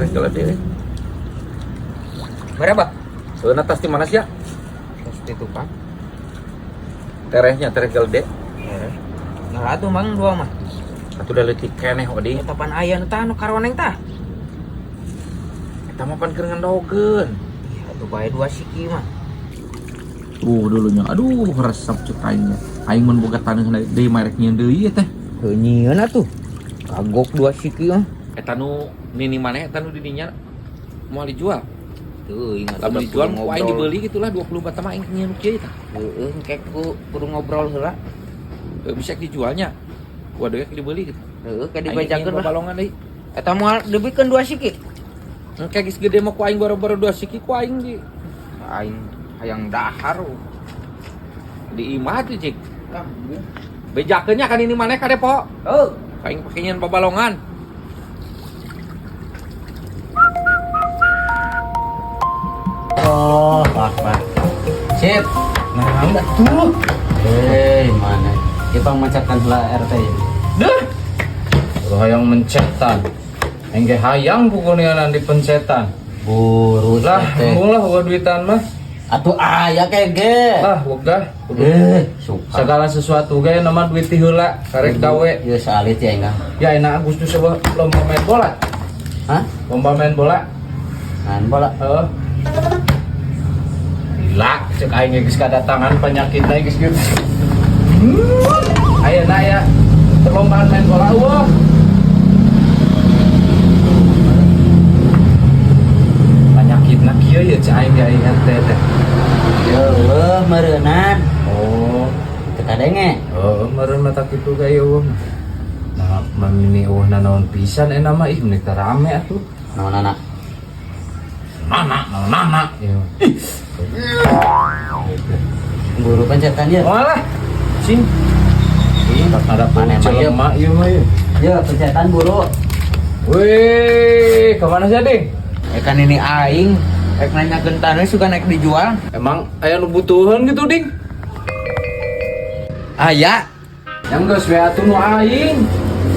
Tereh galede. Berapa? Heuna tas di mana sih ya? Tas di tukang. Terehnya tereh galede. Nah, atuh Mang dua mah. Atuh da leutik keneh oding. Eta pan aya nu tah nu karoneng tah. Eta mah pan keur ngendogeun. Ih, atuh bae dua siki mah. Tuh dulunya. Aduh, resep cek aingnya. Aing mun boga taneuh deui mah rek nyieun deui teh. Heuh nyieun atuh. Kagok dua siki mah. Eta nu nini maneh eta nu di dinya moal dijual. Teuing atuh Lamun da dijual kudu ku aing ngobrol. dibeli gitulah 24 mah aing nyieun kieu tah. Heeh, engke kudu ngobrol heula. Bisa dijualnya. Waduh ya dibeli gitu. Heeh, ke Aing dibejakeun nyieun lah. babalongan deui. Eta moal dibikeun dua siki. Engke geus gede mah ku aing boro-boro dua siki ku aing di Aing hayang dahar. di imah tuh cik. Ah, Bejakeunnya kan ini maneh ka Depok. heuh. Aing pake nyieun babalongan. Oh, Pak. Sip. Nah, enggak tuh. Eh, mana? Kita mencetkan heula RT ya. Duh. Lu hayang mencetan. Engge hayang pokoknya nanti pencetan. Buru Lah, RT. embung lah gua duitan mah. Atuh aya kege. Lah, wegah. Kudu Eh, suka. Segala sesuatu ge nama duit ti heula, karek gawe. Ya salit ya enggak. Ya enak Agustus coba lomba main bola. Hah? Lomba main bola. Main bola. Heeh. Gila, cek aing geus kadatangan penyakitna geus kieu. Ayeuna ya perlombaan main bola eueuh. Penyakitna kieu ya cek aing ge RT teh. Eueuh, meureunan. Oh, Teu kadenge. oh meureun mata kitu ge eueuh. Nah, mamini eueuh nanaon pisan enak mah ih meuni teh rame atuh. Naon anak? Nana, naon nana. Ya. Buru pencetan ya. Malah sing ada Mana emang jelema ieu mah ieu. Ya, pencetan buru. Wih, kemana sih, Ding? Eh kan ini aing rek nanyakeun taneuh suka naik dijual. Emang aya nu butuheun gitu, Ding? Aya. Yang geus we atuh nu aing.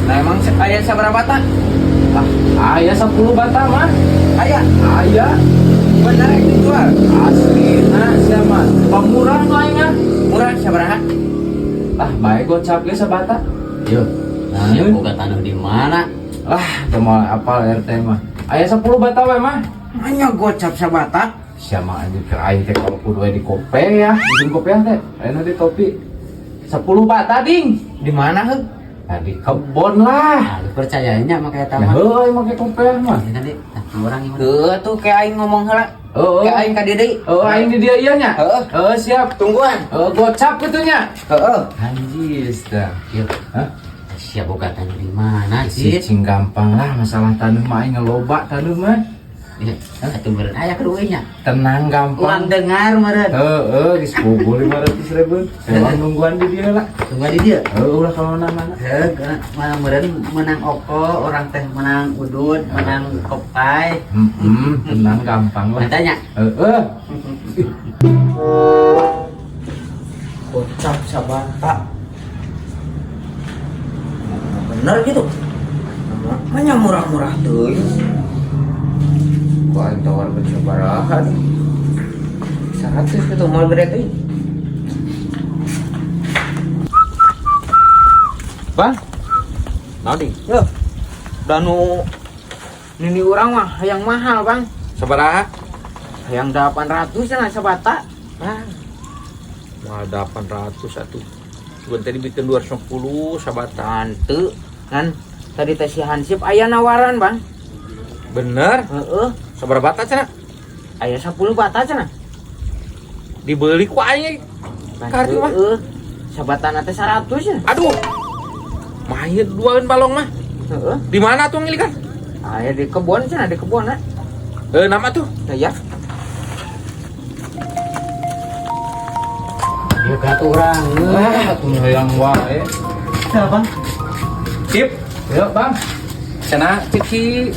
Nah emang aya sabaraha bata? Ah, aya 10 bata mah. Aya. Aya Bener rek dijual. asli nah siapa? Pamurah nu aing ah. Murah sabaraha? Ah, bae gocap ge sabata. Yo. Nah, Sia boga taneuh di mana? Lah, teu moal apal RT mah. Aya 10 bata we mah. Hanya gocap sabata. Siapa aja ke aing teh kalau kudu we di kope ya, bikin kopiah teh. Ayeuna di topi. 10 bata, Ding. Di mana heug? Nah, di kebon lah. Ah, lu percayanya make eta Ya mah. heuh make kopiah mah. Ini tadi, ah, urang ieu. Heuh tuh kayak aing ngomong heula. Heeh. Kayak aing ka dieu deui. Oh, aing di dia ieu nya. Heeh. Heeh, siap. Tungguan. Heeh, gocap kitu nya. Heeh. Anjis dah. Yo, Hah? sia boga taneuh di mana Si sih? cing gampang lah masalah taneuh mah aing ngeloba taneuh mah. Ya, atuh meureun aya keduenya. Tenang Ulang gampang. dengar meureun. Heeh, geus bogo 500 ribu. Emang nungguan di dia lah. Tunggu di dia. Heeh, ulah ka mana-mana. Heuh, mana meureun menang oko, orang teh menang udud, menang kopai. Heeh, tenang gampang lah. Tanya. Heeh. Gocap sabata. Bener gitu. Hanya murah-murah tuh. Gua aing tawarkeun sabaraha nih. 100 gitu moal gede teuing. Bang, Naon ding? yo. Danu nini urang mah hayang mahal, Bang. Sabaraha? Hayang 800 cenah sabata. Ah. Moal 800 atuh. Cuman tadi bikin 250 sabata. Tante kan tadi teh si Hansip aya nawaran, Bang. Bener. Heeh, Sabaraha bata cenah? aya 10 bata cenah. Dibeli ku aing. Kartu mah. Heeh. Sabatana teh 100 ya. Aduh. Mahir duaeun balong mah. Heeh. Di mana tuh ngilikan? Aya di kebon cenah, di kebon ah. Eh nama tuh. Nah, ya. Yo ka urang. Lah, atuh hayang wae. Siapa? Cip. Yuk, Bang. Cenah cip si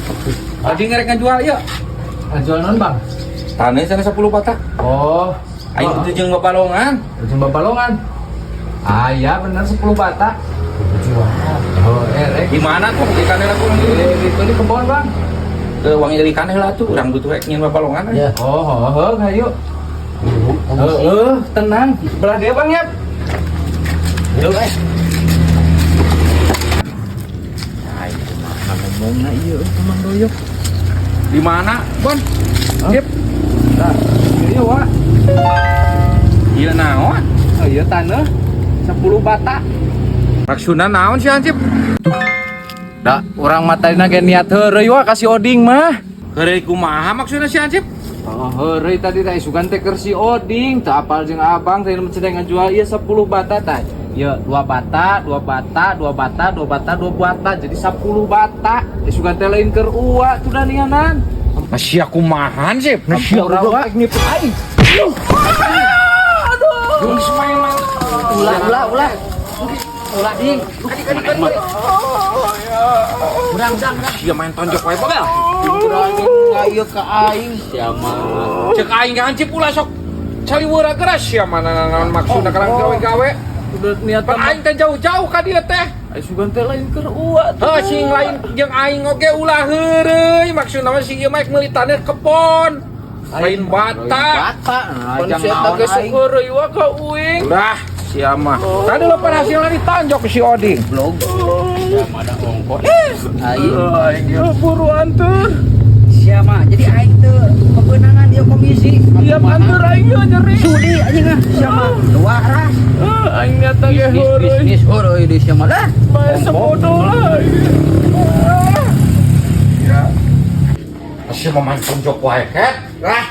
Adi ngerek ngajual yuk. Jual non, Bang? Taneuh cenah 10 bata. Oh, Aing oh. teh jeung babalongan. Ujung babalongan. Ah iya bener 10 bata. Jual. Oh, erek. Di mana tuh ikannya aku Itu di kebon, Bang. Ke uang ilikan heula tuh, urang butuh rek nyieun babalongan. Ya. Oh, heuh, hayu. Heeh, tenang. Belah dia Bang ya. Yuk, eh. Nah, itu mah ngomongna ieu euy, Mang Doyok. Di mana, Bon? Cip. Nah, ieu wa. Ieu naon? Oh, ieu taneuh 10 bata. Maksudna naon sih Hansip? Da, urang mah tadina ge niat heureuy wa ka si Oding mah. Heureuy kumaha maksudna si Hansip? Oh, heureuy tadi teh isukan teh keur si Oding, teu apal jeung abang teh cenah ngajual ieu 10 bata tah. Ieu 2 bata, 2 bata, 2 bata, 2 bata, 2 bata, jadi 10 bata. Isukan teh lain keur uwa tuh danianan. Nah, sia kumahan sip? Nah, sia Ampura, wa. nipu aing. Aduh. Geus main-main. Ulah ulah ulah. Ulah ding. Urang urang. Sia main tonjok wae bogel. Ayo ka aing. Sia mah. Cek aing ka Hansip ulah sok caliweuh geras sia mana naon maksudna karang gawe-gawe. Udah niat Pan aing teh jauh-jauh ka dieu teh. Isukan teh lain keur uwa tuh. Heuh sing lain jeung aing oge ulah heureuy maksudna mah si ieu mah meuli taneuh kebon. Lain bata. Bata. Nah, Pan jang sia naon teh geus aing. heureuy wa ka uing. Udah sia mah. Tadi lo hasilna ditonjok si Oding. Blog. Ada ongkos. Aing. Aing ge buruan tuh. Siapa? Jadi aing teu kebenangan dia komisi. Iya antur aing ge nyeri. Sudi anjing ah. Siapa? Dua ras. Ah, aing niat ge Bisnis heureuy. bisnis heureuy di siapa lah. Bae sebodoh lah. Sia mah main tonjok wae ket. Lah,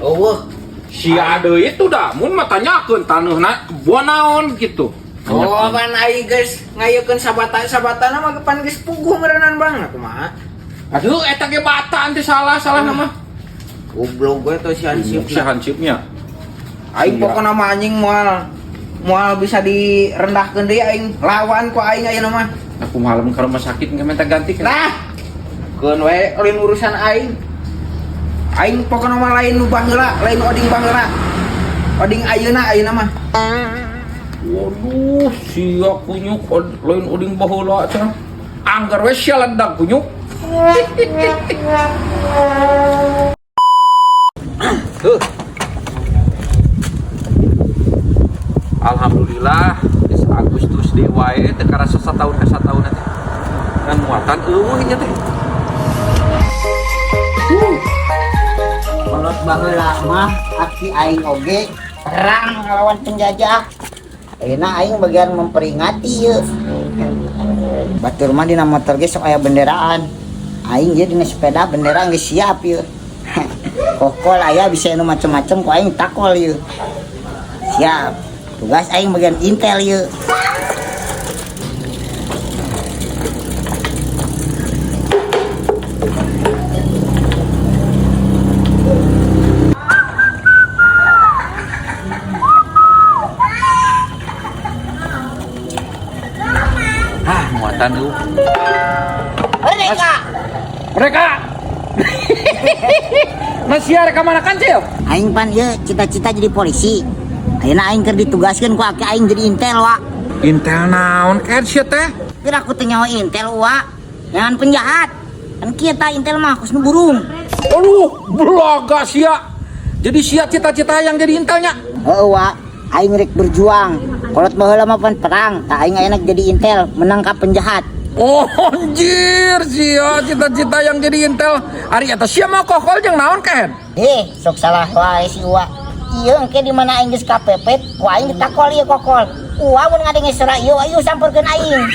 eueuh. Sia deui itu dah mun mah tanyakeun taneuhna kebon naon gitu. Oh, pan aing geus ngayekeun sabata-sabatana mah pan geus puguh meureunan Bang. Nah, kumaha? Aduh eta ge bata teh salah salah nama. Goblok gue tuh si Hansip. Si Hansipnya. Aing pokona mah anjing moal moal bisa direndahkeun deui aing lawan ku aing ayeuna mah. Aku malam ke rumah sakit nggak minta ganti kan? Nah, keun we lain urusan aing. Aing pokona mah lain nu baheula, lain oding baheula. Oding ayeuna ayeuna mah. Waduh, sia kunyuk lain oding baheula cenah. Anggar we sia ledak kunyuk. Huh. Alhamdulillah, geus Agustus deui wae teu karasa sataun ka sataun teh. Ngan muatan eueuh nya teh. Kolot baheula mah aki aing oge perang ngelawan penjajah. Ayeuna aing bagian memperingati yeuh. Batur mah dina motor ge sok aya benderaan. Aing ieu dina sepeda bendera geus siap yeuh. Kokol aya bisa anu macem-macem ku aing takol yeuh. Siap. Tugas aing bagian intel yeuh. Ah, muatan eueuh. Merdeka. Mereka. Nah, sia rek ka mana kancil? Aing pan ieu cita-cita jadi polisi. Ayeuna aing keur ditugaskeun ku aki aing jadi intel wa. Intel naon ket sia teh? Kira aku teu nyaho intel wa. Jangan penjahat. Kan kieu tah intel mah kos nu burung. Aduh, belaga sia. Jadi sia cita-cita yang jadi intelnya. Heeh wa, aing rek berjuang. Kolot baheula mah pan perang, tah aing ayeuna jadi intel menangkap penjahat. Oh, anjir, sia cita-cita yang jadi intel. Ari eta sia mah kokol jeung naon ket? Eh, sok salah wae si Uwa. Ieu engke di mana aing geus kapepet, ku aing ditakol ieu kokol. Uwa mun ngadenge suara ieu, ieu sampeurkeun aing.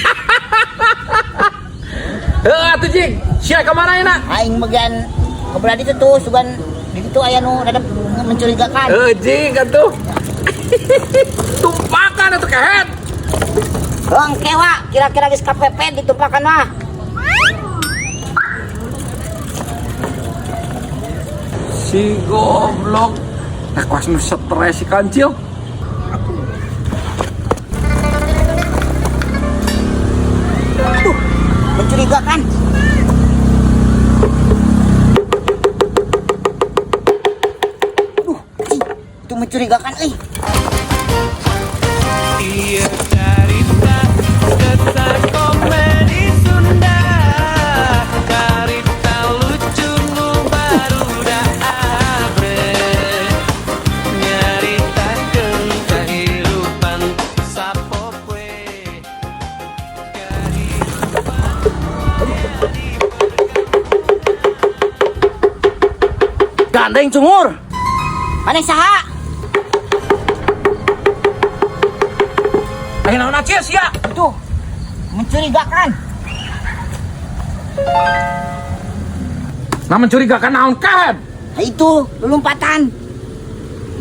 Heuh atuh jing, sia ka mana ayeuna? Aing bagian kebelah ditu tuh, sugan di ditu aya nu rada mencurigakan. Heuh jing atuh. Tumpakan atuh kehet. Engke wa, kira-kira geus kapepet ditumpakan mah. Si goblok. Nah, kuas nu stres si kancil. Aduh, mencurigakan. Aduh, cing, itu mencurigakan euy. Cerita kisah komedi Sunda, cerita lucu. Gandeng cungur. Maneh saha? Ayo naon aja sia. Itu mencurigakan. Nah mencurigakan naon kan? Nah, itu lompatan.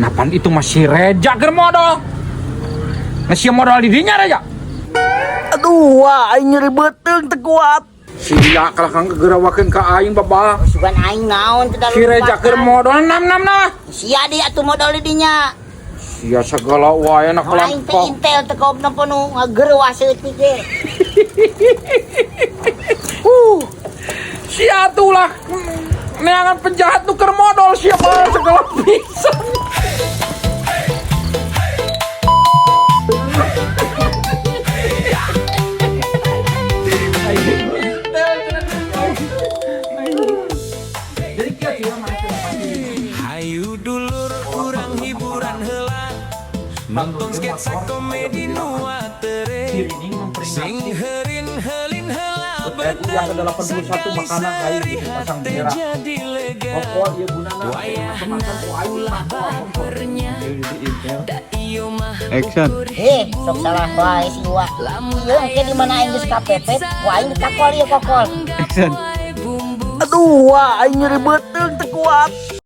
Napan itu masih Reja keur modal. Nah sia modal di dinya Reja. Aduh, wah, aing nyeri beuteung teu kuat. Sia kalah kang gegerawakeun ka aing babah. Sugan aing naon teu Si Reja keur modal nam nam nah. Sia di atuh modal di dinya. Sia segala wae na Aing teh kelampok. intel teu kaop nempo nu ngagereuah seutik ge. Sia tuh lah neangan penjahat nu keur modal sia mah segala pisan. Hayu dulur urang hiburan heula nonton sketsa komedi nu atere sing heurin heulin heula RI yang ke-81 makanan lain dipasang bendera. Jadi lega. Pokok ieu gunana Wayahna macam-macam ku aing ulah bapernya da ieu mah Action. Eh, sok salah wae si Uwa. Ieu engke di mana aing geus kapepet, ku aing dikakol ieu kokol. Action. Aduh, wah, aing nyeri beuteung teu kuat.